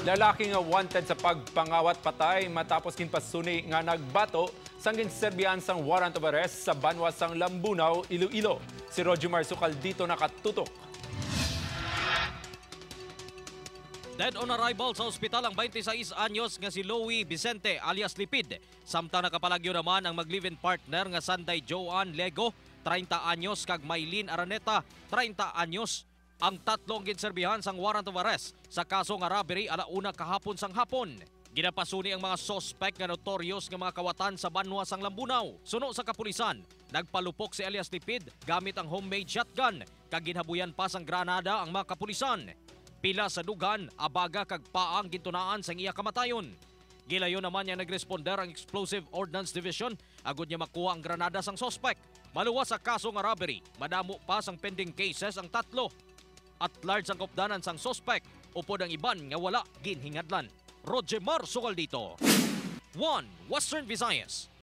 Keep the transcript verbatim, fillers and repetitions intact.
Lalaki nga wanted sa pagpangawat patay matapos ginpasuni nga nagbato sang ginserbihan sang warrant of arrest sa banwa sang Lambunao, Iloilo. Si Roger Marsucal dito nakatutok. Dead on arrival sa ospital ang twenty-six anyos nga si Louie Vicente alias Lipid, samtang nakapalagyo naman ang mag-live-in partner nga Sanday Joan Lego, treinta anyos, kag Maylene Araneta, treinta anyos. Ang tatlo ang ginserbihan sang warrant of arrest sa kaso nga robbery ala una kahapon sang hapon. Ginapasuni ang mga suspek nga notorious nga mga kawatan sa banwa sang Lambunao. Suno sa kapulisan, nagpalupok si alias Lipid gamit ang homemade shotgun kag ginhabuyan pa sang granada ang mga kapulisan. Pila sa dughan, abaga kag paa ang gintunaan sang iya kamatayon. Gilayon naman niya nagresponder ang Explosive Ordnance Division agod niya makuha ang granada sang suspek. Maluwas sa kaso nga robbery, madamo pa sang pending cases ang tatlo. At large ang kupdanan sang suspek upod ang iban nga wala ginhingadlan. Roger Mar Sugal dito. One Western Visayas.